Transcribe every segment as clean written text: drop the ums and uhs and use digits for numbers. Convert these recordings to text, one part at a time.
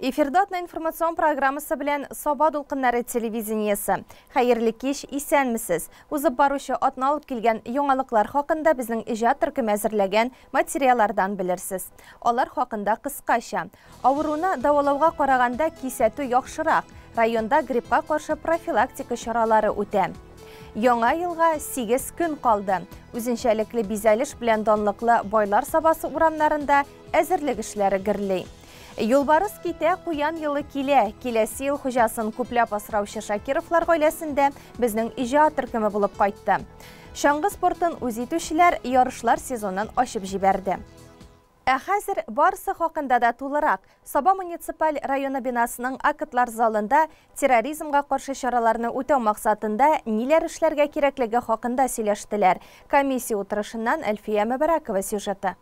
Эфирда атна информацион программасы белән Саба дулкыннары телевидениесе. Хәерле кич, исәнмесез. Узып баручы атна алып килгән яңалыклар хакында безнең иҗат төркеме әзерләгән материаллардан белерсез. Алар хакында кыскача. Авыруны дәвалауга караганда кисәтү яхшырак. Районда гриппка каршы профилактика чаралары үтә. Яңа елга 8 көн калды. Үзенчәлекле бизәлеш белән данлыклы Байлар Сабасы урамнарында әзерлек эшләре гөрли. Юлбарыс китә, куян елы килә. Киләсе ел хуҗасын күпләп асраучы Шакировлар гаиләсендә безнең иҗат төркеме булып кайтты. Чаңгы спортын үз итүчеләр ярышлар сезонын ачып җибәрде. Ә хәзер барысы хакында да тулырак. Саба муниципаль районы бинасының актлар залында терроризмга каршы чараларны үтәү максатында ниләр эшләргә кирәклеге хакында сөйләштеләр. Комиссия утырышыннан Әлфия Мөбәрәкова сюжеты.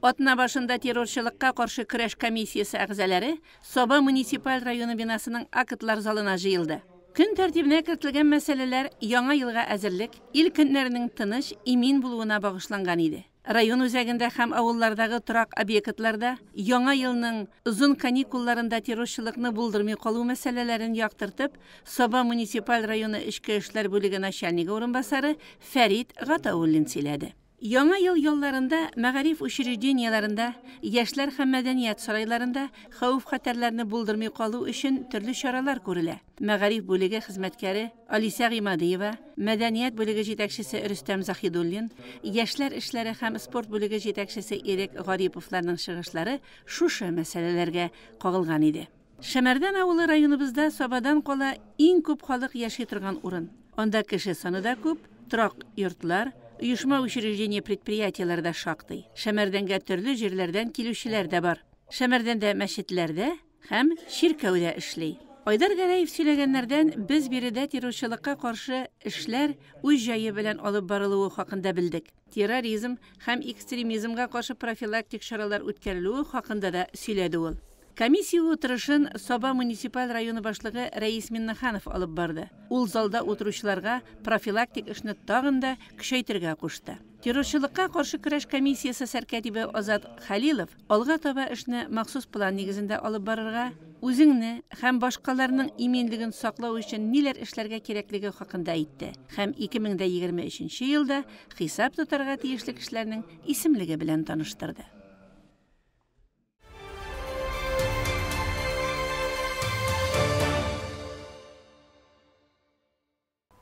Атна башында террорчылыкка каршы көрәш комиссиясе әгъзалары Саба муниципаль районы бинасының актлар залына җыелды. Көн тәртибенә кертелгән мәсьәләләр яңа елга әзерлек, ил көннәренең тыныч, имин булуына багышланган иде. Район үзәгендә һәм авыллардагы торак объектларда яңа елның озын каникулларында террорчылыкны булдырмый калу мәсьәләләрен яктыртып, Саба муниципаль районы эчке эшләр бүлеге начальнигы урынбасары Фәрит Гатауллин сөйләде. Яңа ел ялларында мәгариф учреждениеләрендә, яшьләр һәм мәдәният сарайларында хәвеф-хәтәрләрне булдырмый калу өчен төрле чаралар күрелә. Мәгариф бүлеге хезмәткәре Алисә Гыймадиева, мәдәният бүлеге җитәкчесе Рөстәм Заһидуллин, яшьләр эшләре һәм спорт бүлеге җитәкчесе Ирек Гариповларның чыгышлары шушы мәсьәләләргә кагылган иде. Шәмәрдән авылы районыбызда Сабадан кала иң күп халык яши торган урын. Анда кеше саны да күп, торак йортлар, оешма учреждение предприятиеләр дә шактый. Шәмәрдәнгә төрле җирләрдән килүчеләр дә бар. Шәмәрдәндә мәчетләрдә һәм чиркәүдә эшли. Айдар Гәрәев сөйләгәннәрдән без биредә террорчылыкка каршы эшләр үз җае белән алып барылуы хакында белдек. Терроризм һәм экстремизмга каршы профилактик чаралар үткәрелүе хакында да сөйләде ул. Комиссия утырышын Саба муниципаль районы башлыгы Рәис Миннеханов алып барды. Ул залда утыручыларга профилактик эшне тагын да көчәйтергә кушты. Террорчылыкка каршы көрәш комиссиясе сәркәтибе Азат Хәлилов алга таба эшне махсус план нигезендә алып барырга, үзеңне һәм башкаларның иминлеген саклау өчен ниләр эшләргә кирәклеге хакында әйтте һәм 2023 елда хисап тотарга тиешле кешеләрнең исемлеге белән таныштырды.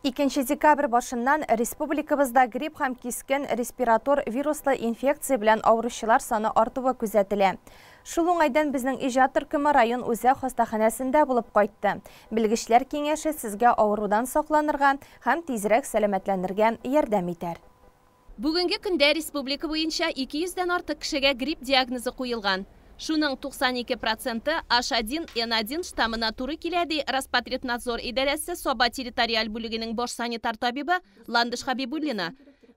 Икенче декабрь башыннан республикабызда грипп һәм кискен респиратор вируслы инфекция белән авыручылар саны артуы күзәтелә. Шул уңайдан безнең иҗат төркеме район үзәк хастаханәсендә булып кайтты. Белгечләр киңәше сезгә авырудан сакланырга һәм тизрәк сәламәтләнергә ярдәм итәр. Бүгенге көндә республика буенча 200дән артык кешегә грипп диагнозы куелган. Шуның 92% H1N1 штаммына туры килә, ди Роспотребнадзор идарәсе Саба территориаль бүлегенең баш санитар табибы Ландыш Хабибуллина.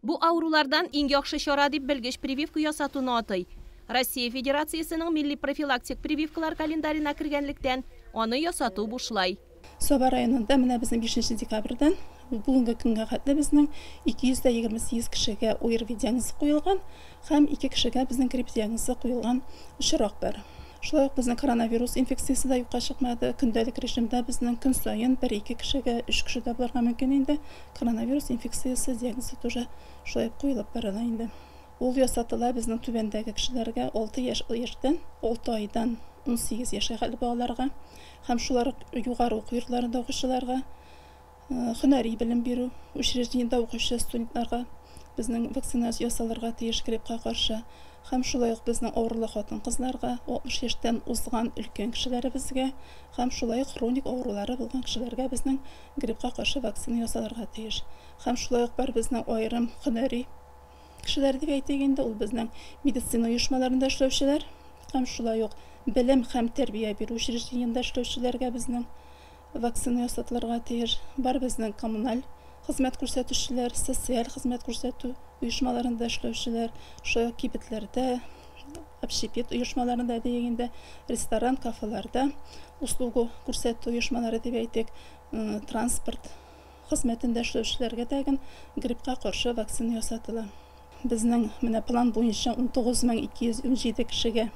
Бу авырулардан иң яхшы чара дип белгеч прививка ясатуны атый. Россия Федерациясенең милли профилактик прививкалар календарена кергәнлектән аны ясату бушлай. Саба районында менә безнең 5 декабрьдән бүгенге көнгә хәтле безнең 228 кешегә ОРВИ диагнозы куелган һәм 2 кешегә безнең грипп диагнозы куелган очрак бар. Шулай ук безнең коронавирус инфекциясе дә юкка чыкмады. Көндәлек режимда безнең көн саен 1-2 кешегә, 3 кеше дә булырга мөмкин инде. Коронавирус инфекциясе диагнозы тоже шулай ук куелып барыла инде. Ул ясатыла безнең түбәндәге кешеләргә 6 яшьтән, 6 айдан 18 яшькә хәтле балаларга һәм шулар ук югары уку йортларында укучыларга, һөнәри белем бирү учреждениедә укучы студентларга безнең вакцина ясалырга тиеш гриппка каршы һәм шулай ук безнең авырлы хатын-кызларга, 60 яшьтән узган өлкән кешеләребезгә һәм шулай ук хроник авырулары булган кешеләргә безнең гриппка каршы вакцина ясалырга тиеш. Һәм шулай ук бар безнең аерым һөнәри кешеләр дип әйтик инде, ул безнең медицина оешмаларында эшләүчеләр һәм шулай ук белем һәм тәрбия бирү учреждениендә эшләүчеләргә безнең вакцина ясатылырга тиеш. Бар безнең коммуналь хезмәт күрсәтүчеләр, социаль хезмәт күрсәтү оешмаларында эшләүчеләр, шулай ук кибетләрдә, общепит оешмаларында дигәндә, ресторан, кафеларда услугу күрсәтү оешмалары дип әйтик, транспорт хезмәтендә эшләүчеләргә тәген гриппка каршы вакцина ясатыла. Безнең менә план буенча 19217 кешегә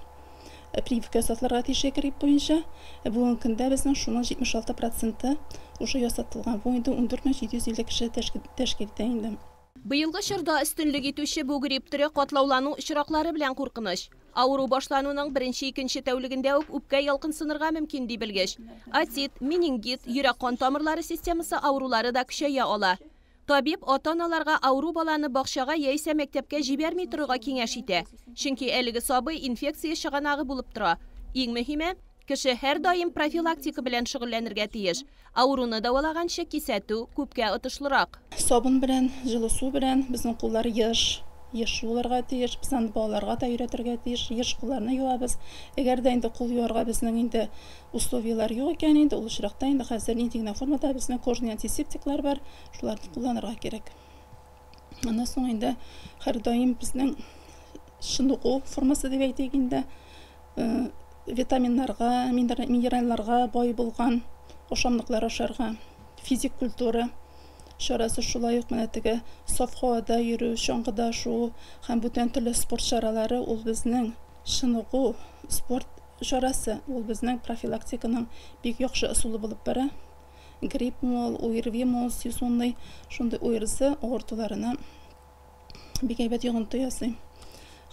прививка ясатылырга тиеш грипп буенча. Бүгенге көндә безнең шуның 76 проценты уже ясатылган. Бу инде 14 750 кеше тәшкил итә инде. Быелгы чорда өстенлек итүче бу грипп төре катлаулану очраклары белән куркыныч. Авыру башлануның беренче-икенче тәүлегендә үк үпкә ялкынсынырга мөмкин, ди белгеч. Отит, менингит, йөрәк-кан тамырлары системасы авырулары да көчәя ала. Табиб ата-аналарга авыру баланы бакчага яисә мәктәпкә җибәрми торырга киңәш итә. Чөнки әлеге сабый инфекция чыганагы булып тора. Иң мөһиме, кеше һәрдаим профилактика белән шөгыльләнергә тиеш. Авыруны дәвалаганчы кисәтү күпкә отышлырак. Сабын белән, җылы су белән безнең куллар еш еш юылырга тиеш. Без аны балаларга да өйрәтергә тиеш. Еш кулларны юабыз. Әгәр дә инде кул юарга безнең инде условияләр юк икән инде, ул очракта инде хәзер нинди генә формада безнең кожный антисептиклар бар, шуларны кулланырга кирәк. Аннан соң инде һәрдаим безнең чыныгу формасы дип әйтик инде, витаминнарга, минералларга бай булган ашамлыклар ашарга, физик культура чарасы, шулай ук менә теге саф һавада йөрү, чаңгыда шуу һәм бүтән төрле спорт чаралары, ул безнең чыныгу, спорт чарасы, ул безнең профилактиканың бик яхшы ысулы булып бара. Гриппмы ул, ОРВИмы ул, сезонный шундый ОРЗ авыртуларына бик әйбәт йогынты ясый.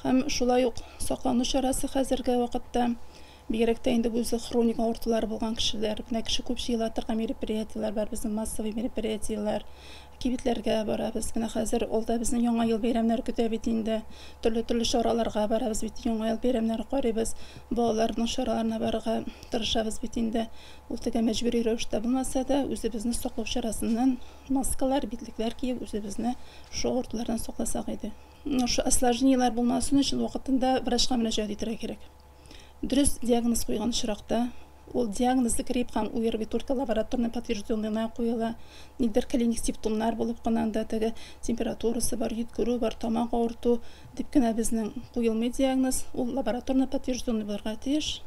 Һәм шулай ук саклану чарасы хәзерге вакытта, бигрәк тә инде үзе хроник авыртулары булган кешеләр, менә кеше күп җыела торган мероприятиеләр бар, безнең массовый мероприятиеләр, кибетләргә барабыз. Менә хәзер алда безнең Яңа ел бәйрәмнәре көтә бит инде. Төрле-төрле чараларга барабыз бит, Яңа ел бәйрәмнәре карыйбыз, балаларның чараларына барырга тырышабыз бит инде. Ул теге мәҗбүри рәвештә булмаса да, үзебезне саклау чарасыннан маскалар, битлекләр киеп, үзебезне шул авыртулардан сакласак иде. Шул осложнениеләр булмасын өчен вакытында врачка мөрәҗәгать итәргә кирәк. Дөрес диагноз куйган очракта, ул диагнозы грипп һәм ОРВИ только лабораторно подтвержденный куела. Нидер клиник симптомнар булып кына анда теге температурасы бар, йөткерү бар, тамак авырту дип кенә безнең куелмый диагноз. Ул лабораторно подтвержденный булырга тиеш.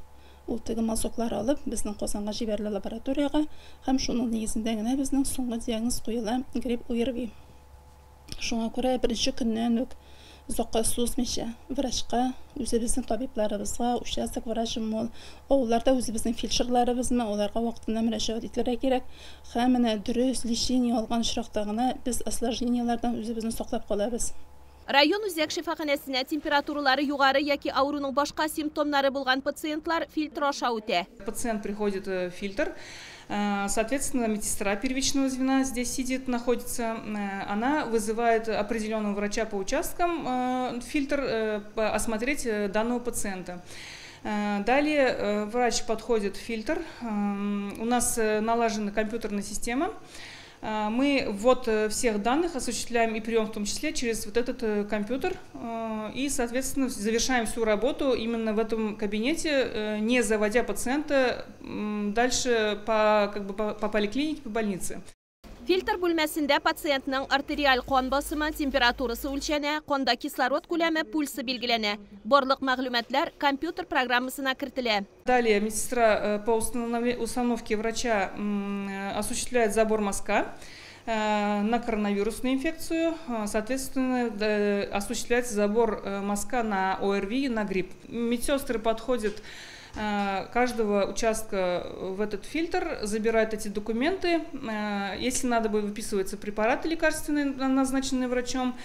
Ул теге мазоклар алып, безнең Казанга җибәрелә лабораториягә, һәм шуның нигезендә генә безнең соңгы диагноз куела: грипп, ОРВИ. Шуңа күрә беренче көннән үк, озакка сузмыйча, врачка, үзебезнең табибларыбызга, участок врачымы ул, авылларда үзебезнең фельдшерларыбызмы, аларга вакытында мөрәҗәгать итәргә кирәк. Һәм менә дөрес лечение алган очракта гына без осложнениеләрдән үзебезне саклап калабыз. Район үзәк шифаханәсенә температуралары югары яки авыруның башка симптомнары булган пациентлар фильтр аша үтә. Пациент приходит в фильтр, соответственно, медсестра первичного звена здесь сидит, находится. Она вызывает определенного врача по участкам в фильтр осмотреть данного пациента. Далее врач подходит в фильтр. У нас налажена компьютерная система. Мы ввод всех данных осуществляем и прием в том числе через вот этот компьютер. И, соответственно, завершаем всю работу именно в этом кабинете, не заводя пациента дальше по, как бы, по поликлинике, по больнице. Фильтр бүлмәсендә пациентның артериаль кан басымы, температурасы үлчәнә, канда кислород күләме, пульсы билгеләнә. Барлык мәгълүматлар компьютер программасына кертелә. Далее медсестра по установке врача осуществляет забор мазка на коронавирусную инфекцию. Соответственно, осуществляется забор мазка на ОРВИ, на грипп. Медсестры подходят каждого участка в этот фильтр, забирают эти документы. Если надо будет, выписываются препараты лекарственные, назначенные врачом.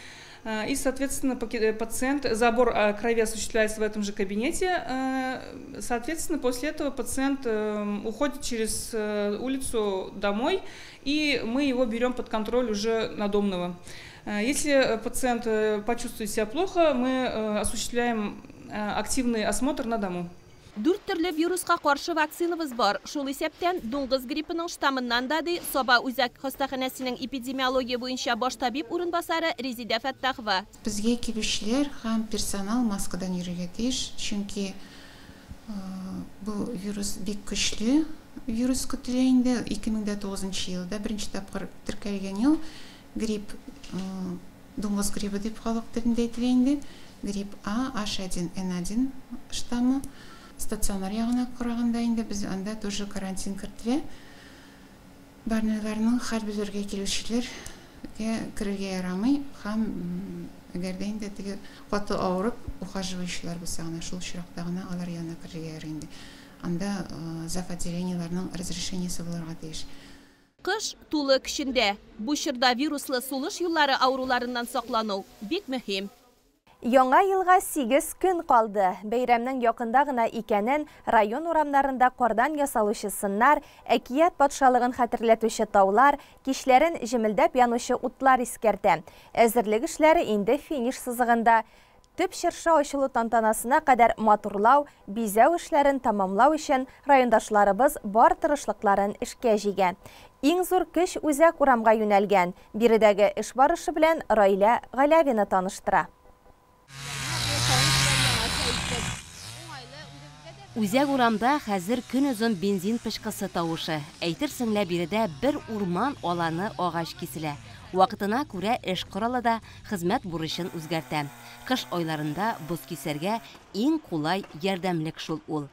И, соответственно, пациент, забор крови осуществляется в этом же кабинете. Соответственно, после этого пациент уходит через улицу домой, и мы его берем под контроль уже надомного. Если пациент почувствует себя плохо, мы осуществляем активный осмотр на дому. Дүрт төрле вируска каршы вакцинабыз бар. Шул исәптән дуңгыз гриппының штаммыннан да, ди Саба үзәк хастаханәсенең эпидемиология буенча баш табиб урынбасары Резидә Фәттахова. Безгә килүчеләр һәм персонал маскадан йөрергә тиеш, чөнки бу вирус бик көчле вирус көтелә инде. 2009 елда беренче тапкыр теркәлгән ел грипп, дуңгыз гриппы дип халык телендә әйтелә инде. Грипп А, H1N1 штаммы. Стационар ягына караганда инде без анда тоже карантин кертелә. Больнойларның хәл белергә килүчеләргә керергә ярамый һәм Әгәр дә инде теге каты авырып ухаживающийлар булса гына, шул очракта гына алар янына керергә ярый инде. Анда зав отделениеларның разрешениесе булырга тиеш. Кыш тулы көчендә. Бу чорда вируслы сулыш юллары авыруларыннан саклану бик мөһим. Яңа елга 8 көн калды. Бәйрәмнең якында гына икәнен район урамнарында кардан ясалучы сыннар, әкият патшалыгын хәтерләтүче таулар, кичләрен җемелдәп янучы утлар искәртә. Әзерлек эшләре инде финиш сызыгында. Төп чыршы ачылу тантанасына кадәр матурлау, бизәү эшләрен тәмамлау өчен райондашларыбыз бар тырышлыкларын эшкә җигә. Иң зур көч үзәк урамга юнәлгән. Биредәге эш барышы белән Раилә Галявина таныштыра. Үзәк урамда хәзер көн озын бензин пычкысы тавышы. Әйтерсең лә биредә бер урман аланы агач киселә. Вакытына күрә эш коралы да хезмәт бурычын үзгәртә. Кыш айларында боз кисәргә иң кулай ярдәмлек шул ул.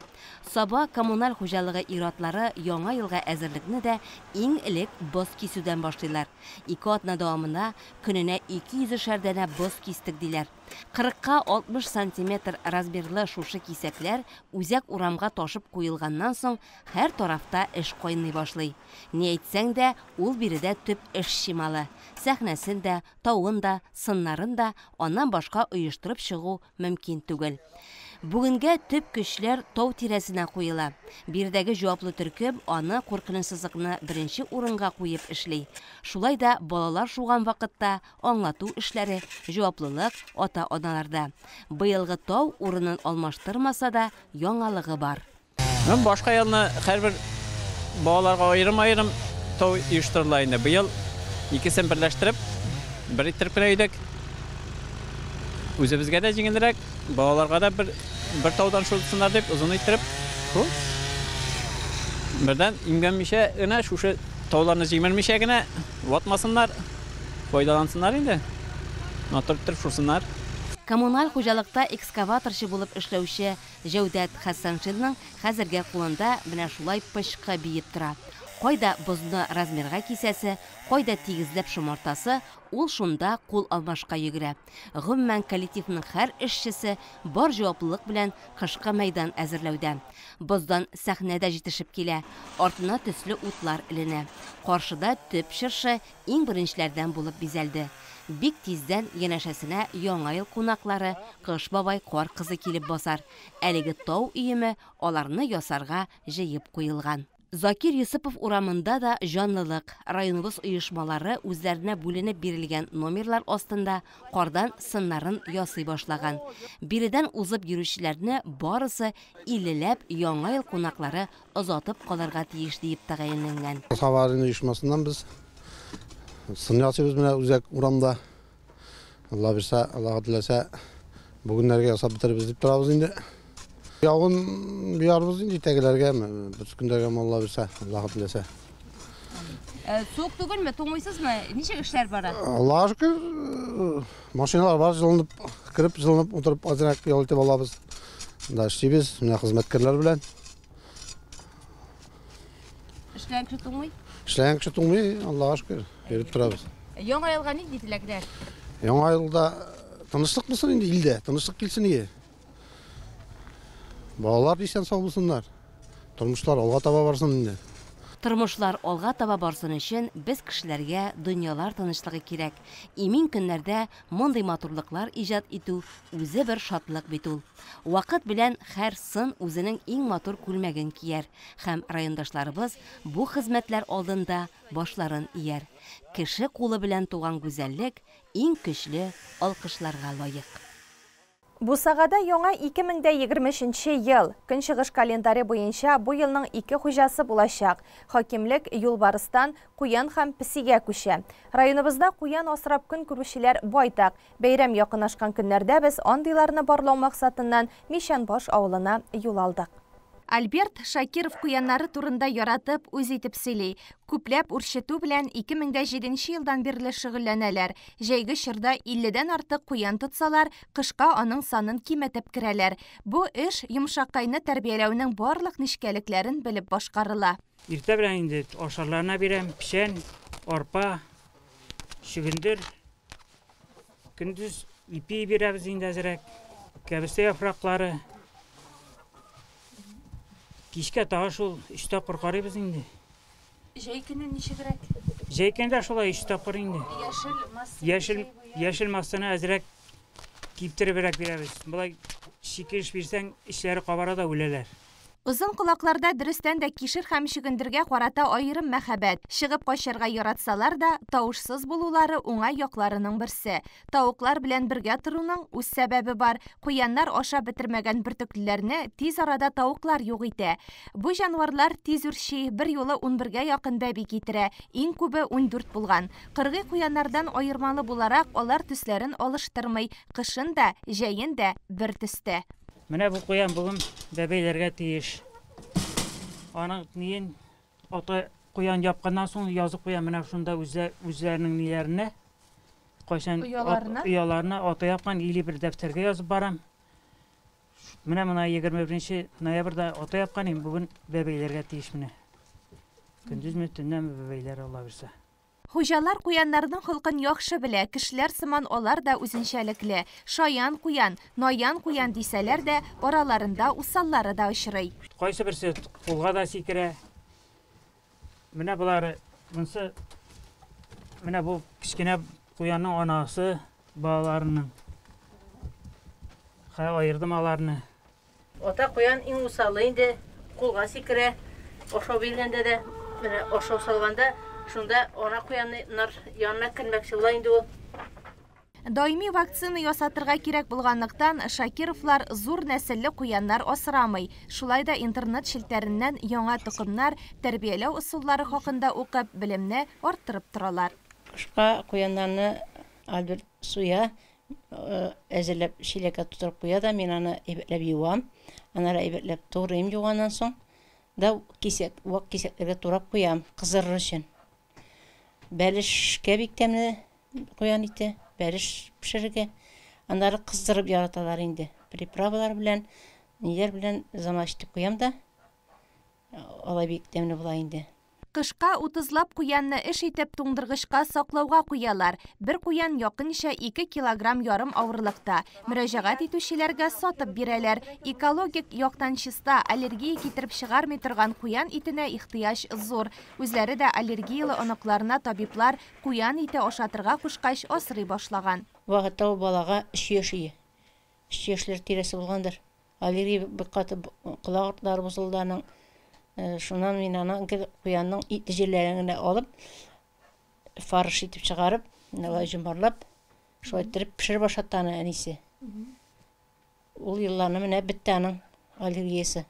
Саба коммуналь хуҗалыгы ир-атлары яңа елга әзерлекне дә иң элек боз кисүдән башлыйлар. 2 атна дәвамында көненә 200 данә боз кистек диләр. 40-ка 60 сантиметр размерлы шушы кисәкләр үзәк урамга ташып куелганнан соң һәр тарафта эш кайный башлый. Ни әйтсәң дә, ул биредә төп эш чималы. Сәхнәсен дә, тауын да, сыннарын да аннан башка оештырып чыгу мөмкин түгел. Бүгенгә төп көчләр тау тирәсенә куела. Биредәге җаваплы төркем аны куркынычсызлыкны беренче урынга куеп эшли. Шулай да балалар шуган вакытта аңлату эшләре, җаваплылык ата-аналарда. Быелгы тау урынын алмаштырмаса да яңалыгы бар. Башка елны һәрбер балаларга аерым-аерым тау оештырыла инде. Быел икесен берләштереп, бер иттереп кенә өйдек. Үзебезгә дә җиңелрәк, балаларга да бер таудан шулсыннар дип озын иттереп, шул. Бердән имгәнмичә генә, шушы тауларны җимермичә генә ватмасыннар, файдалансыннар инде. Матур иттереп шулсыннар. Коммуналь хуҗалыкта экскаваторчы булып эшләүче Җәүдәт Хәсәншинның хәзергә кулында менә шулай пычкы биеп тора. Кайда бозны размерга кисәсе, кайда тигезләп шомартасы, ул шунда кул алмашка йөгерә. Гомумән, коллективның һәр эшчесе бар җаваплылык белән кышкы мәйдан әзерләүдә. Боздан сәхнәдә җитешеп килә, артына төсле утлар эленә. Каршыда төп чыршы иң беренчеләрдән булып бизәлде. Бик тиздән янәшәсенә яңа ел кунаклары, Кыш бабай, Кар кызы килеп басар. Әлеге тау өеме аларны ясарга җыеп куелган. Закир Юсупов урамында да җанлылык. Районыбыз оешмалары үзләренә бүленеп бирелгән номерлар астында кардан сыннарын ясый башлаган. Биредән узып йөрүчеләрне барысы 50ләп яңа ел кунаклары озатып калырга тиеш диеп тәгаенләнгән. Саба оешмасыннан без сын ясыйбыз менә үзәк урамда. Алла бирсә, Аллаһ теләсә, бүгеннәргә ясап бетербез дип торабыз инде. Явын биярбыз инде тәгеләргә, бер көндәргә Алла бирсә, Аллаһ теләсә. Суык түгелме, туңмыйсызмы? Ничек эшләр бара? Аллаһ шөкер, машиналар бар, җылынып, кереп, җылынып утырып азрак ял итеп алабыз. Монда эшлибез, менә хезмәткәрләр белән. Эшләгән кеше туңмый? Эшләгән кеше туңмый, Аллаһ шөкер, йөреп торабыз. Яңа елга нинди теләкләр? Яңа елда тынычлык булсын инде илдә, тынычлык килсен ие. Балалар исән сау булсыннар. Тормышлар алга таба барсын инде. Тормышлар алга таба барсын өчен без кешеләргә дөньялар тынычлыгы кирәк. Имин көннәрдә мондый матурлыклар иҗат итү үзе бер шатлык бит ул. Вакыт белән һәр сын үзенең иң матур күлмәген кияр һәм райондашларыбыз бу хезмәтләр алдында башларын ияр. Кеше кулы белән туган гүзәллек иң көчле алкышларга лаек. Бусагада яңа 2023 ел. Көнчыгыш календаре буенча бу елның ике хуҗасы булачак. Хакимлек Юлбарыстан Куян һәм Песигә күчә. Районыбызда куян асрап көн күрүчеләр байтак. Бәйрәм якынлашкан көннәрдә без андыйларны барлау максатыннан Мичәнбаш авылына юл алдык. Альберт Шакиров куяннары турында яратып, үз итеп сөйли. Күпләп үрчетү белән 2007 елдан бирле шөгыльләнәләр. Җәйге чорда 50-дән артык куян тотсалар, кышка аның санын киметеп керәләр. Бу эш йомшаккайны тәрбияләүнең барлык нечкәлекләрен белеп башкарыла. Иртә белән инде ашарларына бирәм, печән, арпа, чөгендер. Көндез Ипи бирәбез инде әзрәк. Кәбестә яфраклары. Кичкә тагы шул 3 тапкыр карыйбыз инде. Җәй көне ничегрәк? Җәй көне дә шулай 3 тапкыр инде. Яшел масса. Яшел массаны әзрәк киптеребрәк бирәбез. Болай чикереш бирсәң, эчләре кабара да үләләр. Озын колакларда дөрестән дә кишер һәм чөгендергә карата аерым мәхәббәт. Чыгып качарга яратсалар да, тавышсыз булулары уңай якларының берсе. Тавыклар белән бергә торуның үз сәбәбе бар. Куяннар аша бетермәгән бөртеклеләрне тиз арада тавыклар юк итә. Бу җанварлар тиз үрчи, бер юлы 11-гә якын бәби китерә. Иң күбе 14 булган. Кыргый куяннардан аермалы буларак, алар төсләрен алыштырмый. Кышын да, җәен дә бер төстә. Менә бу куян бүген бәбәйләргә тиеш. Аның ниен ата куян япканнан соң язы куян менә шунда үзләренең ниләренә, кайчан ояларына ата япкан или бер дәфтәргә язып барам. Менә моны 21 ноябрьдә ата япкан, инде бүген бәбәйләргә тиеш менә. Көндезме, төннәме бәбәйләр, Алла бирсә. Хуҗалар куяннарның холкын яхшы белә, кешеләр сыман алар да үзенчәлекле. Шаян куян, наян куян дисәләр дә, араларында усаллары да очрый. Кайсы берсе кулга да сикерә. Менә болары, монысы, менә бу кечкенә куянның анасы балаларының. Хәй аердым аларны. Ата куян иң усалы инде, кулга сикерә, ашау биргәндә дә, менә ашау салганда, шунда ана куяннар янына кермәкче була инде ул. Даими вакцина ясатырга кирәк булганлыктан, Шакировлар зур нәселле куяннар асрамый. Шулай да интернет челтәреннән яңа токымнар, тәрбияләү ысуллары хакында укып, белемне арттырып торалар. Кышка куяннарны Альберт суя, әзерләп чиләккә тутырып куя да, мин аны әйбәтләп юам. Аннары әйбәтләп турыйм юганнан соң да кисәк, вак кисәкләргә турап куям, кызырыр өчен. Бәлешкә бик тәмле куян ите, бәлеш пешерергә. Аннары кыздырып яраталар инде. Приправалар белән, ниләр белән замачтып итеп куям да, алай бик тәмле була инде. Кышка 30лап куянны эш итеп туңдыргычка саклауга куялар. Бер куян якынча 2,5 килограмм авырлыкта. Мөрәҗәгать итүчеләргә сатып бирәләр. Экологик яктан чиста, аллергия китереп чыгармый торган куян итенә ихтыяҗ зур. Үзләре дә аллергияле оныкларына табиблар куян ите ашатырга кушкач асрый башлаган. Вакытта ул балага 3 яшь ие. 3 яшьләр тирәсе булгандыр. Аллергия бик каты колак артлары бозылды аның. Шуннан мин аны куянның ит җирләрен генә алып, фарш итеп чыгарып, алай йомарлап, шулай иттереп пешереп ашатты аны әнисе. Ул елларны менә бетте аның аллергиясе.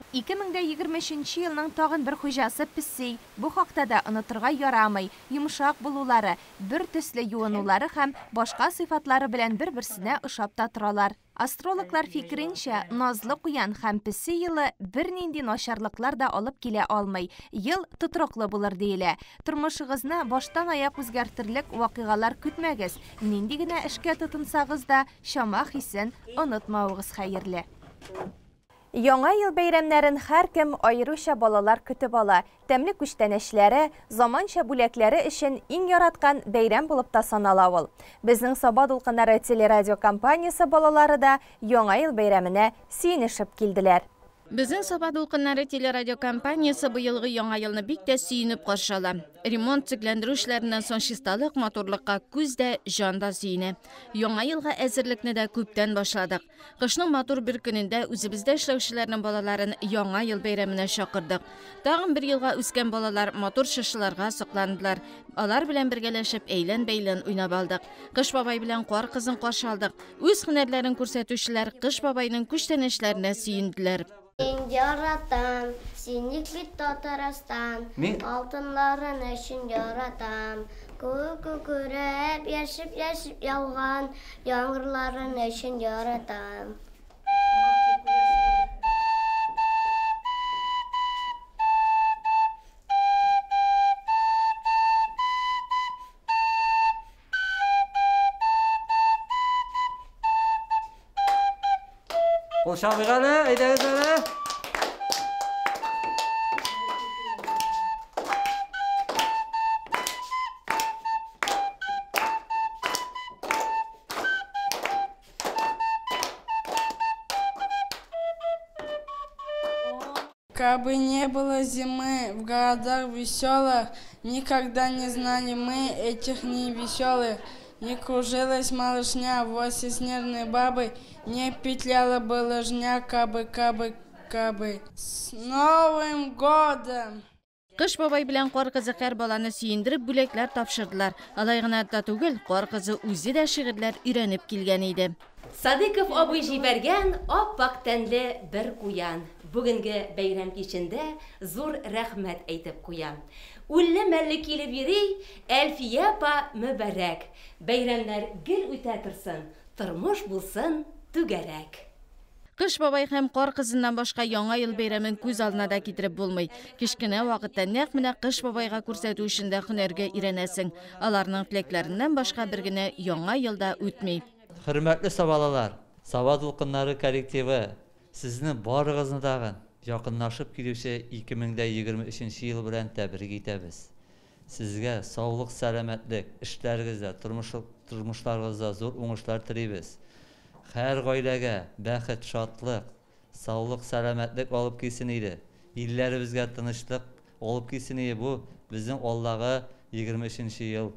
2023 елның тагын бер хуҗасы песи. Бу хакта да онытырга ярамый. Йомшак булулары, бер төсле юынулары һәм башка сыйфатлары белән бер-берсенә ошап та торалар. Астрологлар фикеренчә, назлы куян һәм песи елы бернинди начарлыклар да алып килә алмый. Ел тотрыклы булыр диелә. Тормышыгызны баштан аяк үзгәртерлек вакыйгалар көтмәгез. Нинди генә эшкә тотынсагыз да, чама хисен онытмавыгыз хәерле. Яңа ел бәйрәмнәрен һәркем, аеруча балалар көтеп ала. Тәмле күчтәнәчләре, заманча бүләкләре өчен иң яраткан бәйрәм булып та санала ул. Безнең Саба дулкыннары телерадиокомпаниясе балалары да Яңа ел бәйрәменә сөенешеп килделәр. Безнең Саба дулкыннары телерадиокомпаниясе быелгы Яңа елны бик тә сөенеп каршы ала. Ремонт, төзекләндерү эшләреннән соң чисталык, матурлыкка күз дә, җан да сөенә. Яңа елга әзерлекне дә күптән башладык. Кышның матур бер көнендә үзебездә эшләүчеләрнең балаларын Яңа ел бәйрәменә чакырдык. Тагын бер елга үскән балалар матур чыршыларга сокландылар. Алар белән бергәләшеп әйлән-бәйлән уйнап алдык. Кыш бабай белән кар кызын каршы алдык. Үз һөнәрләрен күрсәтүчеләр Кыш бабайның күчтәнәчләренә сөенделәр. Мин яратам, сине бит Татарстан, алтынларын өчен яратам. Күк күкрәп, яшеп-яшеп яуган яңгырларын өчен яратам. Кул чабыйк әле, әйдәгез әле. Кабы не было зимы в городах веселых, никогда не знали мы этих дней веселых. Не кружилась малышня возле снежной бабы, не петляла бы лыжня, кабы, кабы, кабы. С Новым годом! Кыш бабай белән Кар кызы һәр баланы сөендереп бүләкләр тапшырдылар. Алай гына да түгел, Кар кызы үзе дә шигырьләр өйрәнеп килгән иде. Садыйков абый җибәргән ап-ак тәнле бер куян. Бүгенге бәйрәм кичендә зур рәхмәт әйтеп куям. Үлле-мәлле килеп йөри Әлфия апа мөбарәк. Бәйрәмнәр гел үтә торсын, тормыш булсын түгәрәк. Кыш бабай һәм Кар кызыннан башка Яңа ел бәйрәмен күз алдына да китереп булмый. Кечкенә вакытта нәкъ менә Кыш бабайга күрсәтү өчен дә һөнәргә өйрәнәсең. Аларның теләкләреннән башка бер генә Яңа ел да үтми. Хөрмәтле сабалылар, Саба дулкыннары коллективы сезне барыгызны тагын якынлашып килүче 2023 нче ел белән тәбрик итәбез. Сезгә саулык-сәламәтлек, эшләрегездә, тормышларыгызда зур уңышлар телибез. Һәр гаиләгә бәхет, шатлык, саулык, сәламәтлек алып килсен иде. Илләребезгә тынычлык алып килсен ие бу безнең алдагы 23 нче ел,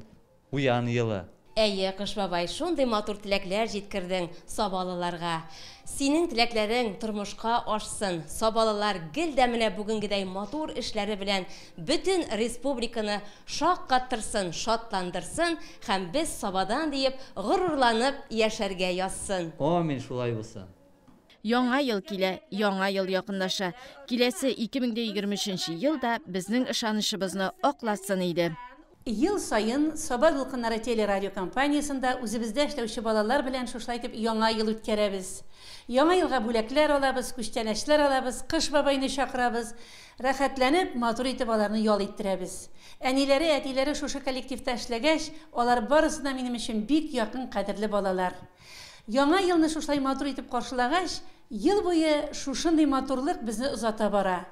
Куян елы. Әйе, Кыш бабай, шундый матур теләкләр җиткердең сабалыларга. Синең теләкләрең тормышка ашсын. Сабалылар гел дә менә бүгенгедәй матур эшләре белән бөтен республиканы шаккаттырсын, шатландырсын һәм без Сабадан диеп горурланып яшәргә язсын. Амин, шулай булсын. Яңа ел килә, яңа ел якынлаша. Киләсе 2023 нче ел да безнең ышанычыбызны акласын иде. Ел саен Саба дулкыннары телерадиокомпаниясендә үзебездә эшләүче балалар белән шушылай итеп Яңа ел үткәрәбез. Яңа елга бүләкләр алабыз, күчтәнәчләр алабыз, Кыш бабайны чакырабыз. Рәхәтләнеп, матур итеп аларны ял иттерәбез. Әниләре, әтиләре шушы коллективта эшләгәч, алар барысы да минем өчен бик якын, кадерле балалар. Яңа елны шушылай матур итеп каршылагач, ел буе шушындый матурлык безне озата бара.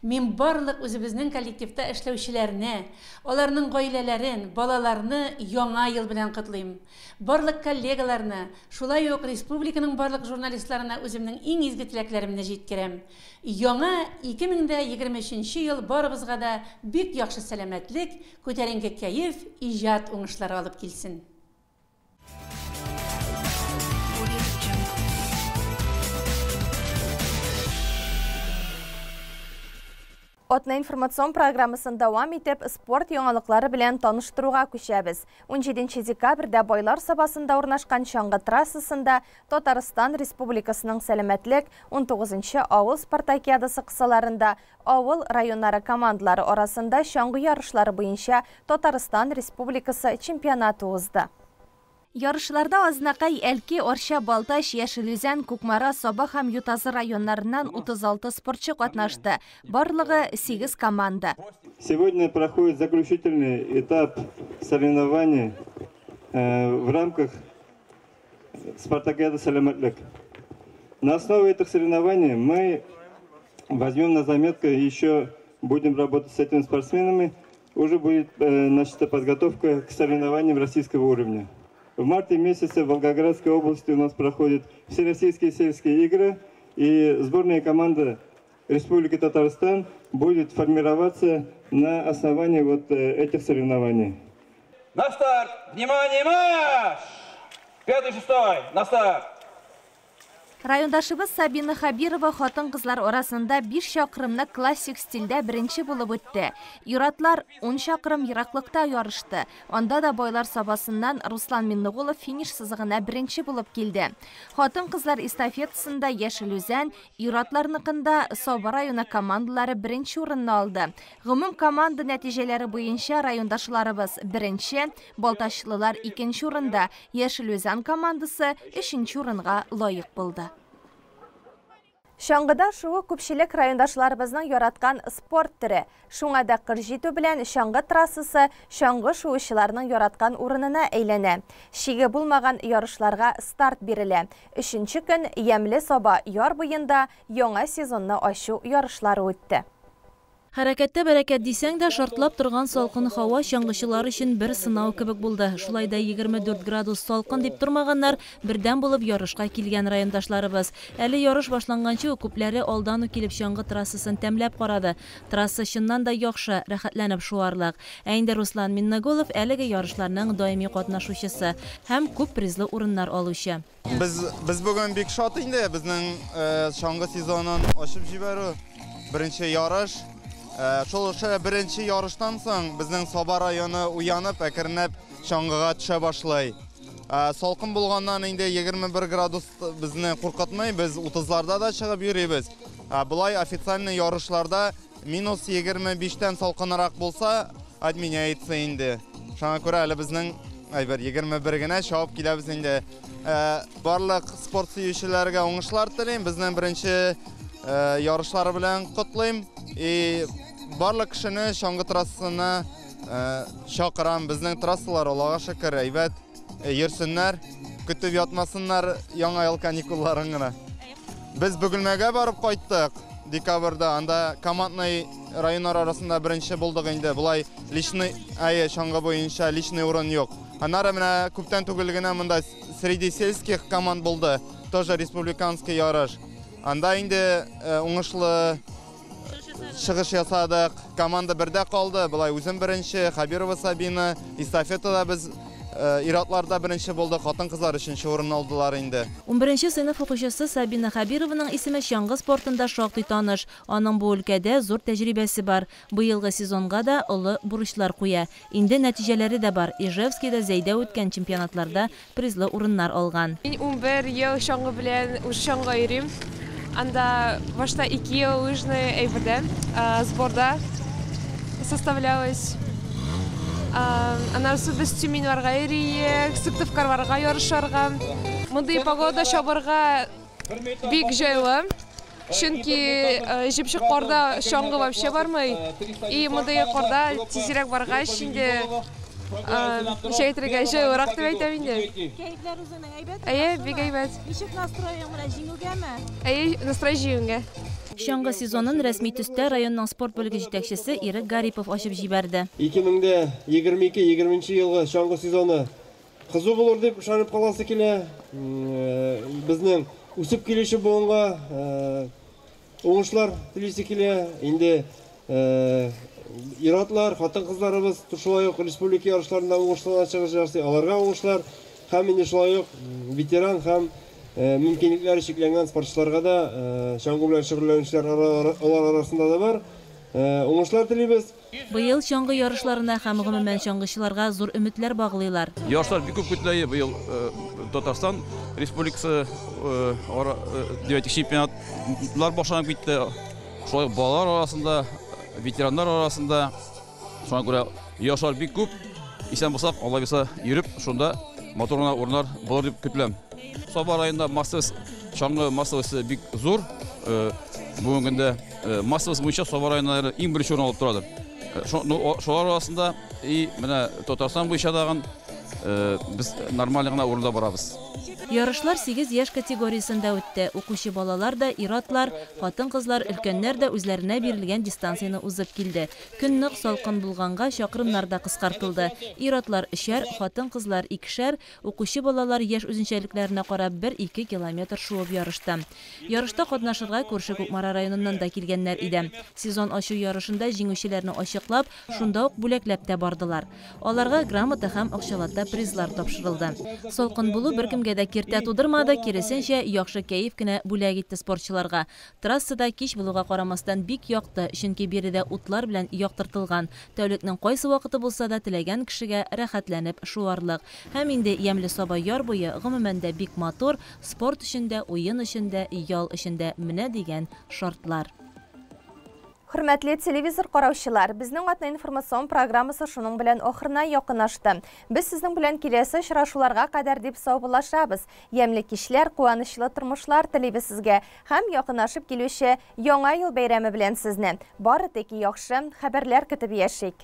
Мин барлык үзебезнең коллективта эшләүчеләрне, аларның гаиләләрен, балаларны Яңа ел белән котлыйм. Барлык коллегаларны, шулай ук республиканың барлык журналистларына үземнең иң изге теләкләремне җиткерәм. Яңа 2023 нче ел барыбызга да бик яхшы сәламәтлек, күтәренке кәеф, иҗат уңышлары алып килсен. Атна информацион программасын дәвам итеп, спорт яңалыклары белән таныштыруга күчәбез. 17 декабрьдә Байлар Сабасында урнашкан чаңгы трассасында Татарстан Республикасының сәламәтлек 19 авыл спартакиадасы кысаларында авыл районнары командалары арасында чаңгы ярышлары буенча Татарстан Республикасы чемпионаты узды. Ярышларда Азнакай, Әлки, Арча, Балтач, Яшел Үзән, Кукмара, Саба һәм Ютазы районнарыннан 36 спортчы катнашты. Барлыгы 8 команда. Сегодня проходит заключительный этап соревнований в рамках Спартакиады Сәламәтлек. На основе этих соревнований мы возьмем на заметку и еще будем работать с этими спортсменами. Уже будет начата подготовка к соревнованиям российского уровня. В марте месяце в Волгоградской области у нас проходят Всероссийские сельские игры, и сборная команда Республики Татарстан будет формироваться на основании вот этих соревнований. На старт! Внимание, марш! Пятый, шестой, на старт! Райондашыбыз Сабина Хабирова хатын-кызлар арасында 5 чакрымны классик стильдә беренче булып үтте. Ир-атлар 10 чакрым ераклыкта ярышты. Анда да Байлар Сабасыннан Руслан Миннегулов финиш сызыгына беренче булып килде. Хатын-кызлар эстафетасында Яшел Үзән, ир-атларныкында Саба районы командалары беренче урынны алды. Гомум команда нәтиҗәләре буенча райондашларыбыз беренче, балтачлылар икенче урында, Яшел Үзән командасы өченче урынга лаек булды. Чаңгыда шуу күпчелек райондашларыбызның яраткан спорт төре. Шуңа да кыр җитү белән чаңгы трассасы чаңгы шуучыларның яраткан урынына әйләнә. Шиге булмаган ярышларга старт бирелә. Өченче көн Ямьле Саба яр буенда яңа сезонны ачу ярышлары үтте. Хәрәкәттә бәрәкәт дисәң дә, шартлап торган салкын һава чаңгычылар өчен бер сынау кебек булды. Шулай да 24 градус салкын дип тормаганнар, бердәм булып ярышка килгән райондашларыбыз. Әле ярыш башланганчы ук күпләре алдан ук килеп чаңгы трассасын тәмләп карады. Трасса чыннан да яхшы, рәхәтләнеп шуарлык. Ә инде Руслан Миннеголов әлеге ярышларның даими катнашучысы һәм күп призлы урыннар алучы. Без, без бүген бик шат инде, безнең чаңгы сезонын ачып җибәрү, беренче ярыш. Шул ошо беренче ярыштан соң безнең Саба районы уянып, әкренләп чаңгыга төшә башлый. Салкын булганнан инде 21 градус безне куркытмый, без 30-ларда да чыгып йөрибез. Болай официальный ярышларда минус 25-тән салкынрак булса, отменяется инде. Шуңа күрә әле безнең әйбер 21 генә чабып киләбез инде. Барлык спорт сөючеләргә уңышлар телим. Безнең беренче ярышлары белән котлыйм. И барлык кешене чаңгы трассасына чакырам. Безнең трассалар, Аллага шөкер, әйбәт. Йөрсеннәр, көтеп ятмасыннар яңа ел каникулларын гына. Без Бөгелмәгә барып кайттык декабрьдә. Анда командный районнар арасында беренче булдык инде. Болай личный, әйе, чаңгы буенча личный урын юк. Аннары менә күптән түгел генә монда среди сельских команд булды, тоже республиканский ярыш. Анда инде уңышлы чыгыш ясадык. Команда бердә калды. Болай үзем беренче, Хабирова Сабина, эстафетада без ир-атларда беренче булдык, хатын-кызлар өченче урын алдылар инде. 11 сыйныф укучысы Сабина Хабированың исеме чаңгы спортында шактый таныш. Аның бу өлкәдә зур тәҗрибәсе бар. Быелгы сезонга да олы бурычлар куя. Инде нәтиҗәләре дә бар. Ижевскийда, Зәйдә үткән чемпионатларда призлы урыннар алган. Мин 11 ел чаңгы белән уже чаңгыга йөрим. Анда башта 2 ел лыжный әйбердә, сборда составлялась. Аннан соң без Тюменьларга йөриек, Сыктывкарларга ярышларга. Мондый погода чабырга бик җайлы. Чөнки җепшек карда чаңгы вообще бармый. И мондый карда тизрәк баргач инде ничә әйтергә җайлырак дип әйтәм инде. Кәефләр үзеңнең әйбәтме? Әйе, бик әйбәт. Ничек настроең менә, җиңүгәме? Әйе, настрой җиңүгә. Чаңгы сезонын рәсми төстә районның спорт бүлеге җитәкчесе Ирек Гарипов ачып җибәрде. 2022-20 елгы чаңгы сезоны кызу булыр дип ышанып каласы килә. Безнең үсеп килүче буынга уңышлар телисе килә. Инде ир-атлар, хатын-кызларыбыз шулай ук республика ярышларында уңышлы чыгыш ясый, аларга уңышлар һәм инде шулай ук ветеран һәм мөмкинлекләре чикләнгән спортчыларга да чаңгы белән шөгыльләнүчеләр алар арасында да бар. Уңышлар телибез. Быел чаңгы ярышларына һәм гомумән чаңгычыларга зур өметләр баглыйлар. Ярышлар бик күп көтелә. Быел Татарстан Республикасы чемпионатлар башланып китте. Шулай ук балалар арасында, ветераннар арасында. Шуңа күрә ярышлар бик күп. Исән булсак, Алла бирсә, йөреп, шунда матур гына урыннар булыр дип көтеләм. Саба районында массовость, чаңгы массовосты бик зур. Бүгенге көндә массовость буенча Саба районнары иң беренче урын алып торадыр. Шулар арасында и менә Татарстан буенча тагын без нормаль гына урында барабыз. Ярышлар 8 яшь категориясендә үтте. Укучы балалар да, ир-атлар, хатын-кызлар, өлкәннәр дә үзләренә бирелгән дистанцияне узып килде. Көн нык салкын булганга чакрымнар да кыскартылды. Ир-атлар өчәр, хатын-кызлар икешәр, укучы балалар яшь үзенчәлекләренә карап 1-2 километр шуып ярышты. Ярышта катнашырга күрше Кукмара районыннан да килгәннәр иде. Сезон ачу ярышында җиңүчеләрне ачыклап, шунда ук бүләкләп тә бардылар. Аларга грамота һәм акчалата призлар тапшырылды. Салкын булу беркемгә дә киртә тудырмады, киресенчә, яхшы кәеф кенә бүләк итте спортчыларга. Трассада кич булуга карамастан бик якты, чөнки биредә утлар белән яктыртылган. Тәүлекнең кайсы вакыты булса да теләгән кешегә рәхәтләнеп шуарлык. Һәм инде ямьле Саба яр буе гомумән дә бик матур, спорт өчен дә, уен өчен дә, ял өчен дә менә дигән шартлар. Хөрмәтле телевизор караучылар, безнең атна информацион программасы шуның белән ахырына якынлашты. Без сезнең белән киләсе очрашуларга кадәр дип саубуллашабыз. Ямьле кичләр, куанычлы тормышлар телибез сезгә һәм якынлашып килүче Яңа ел бәйрәме белән сезне. Бары тик яхшы хәбәрләр көтеп яшик.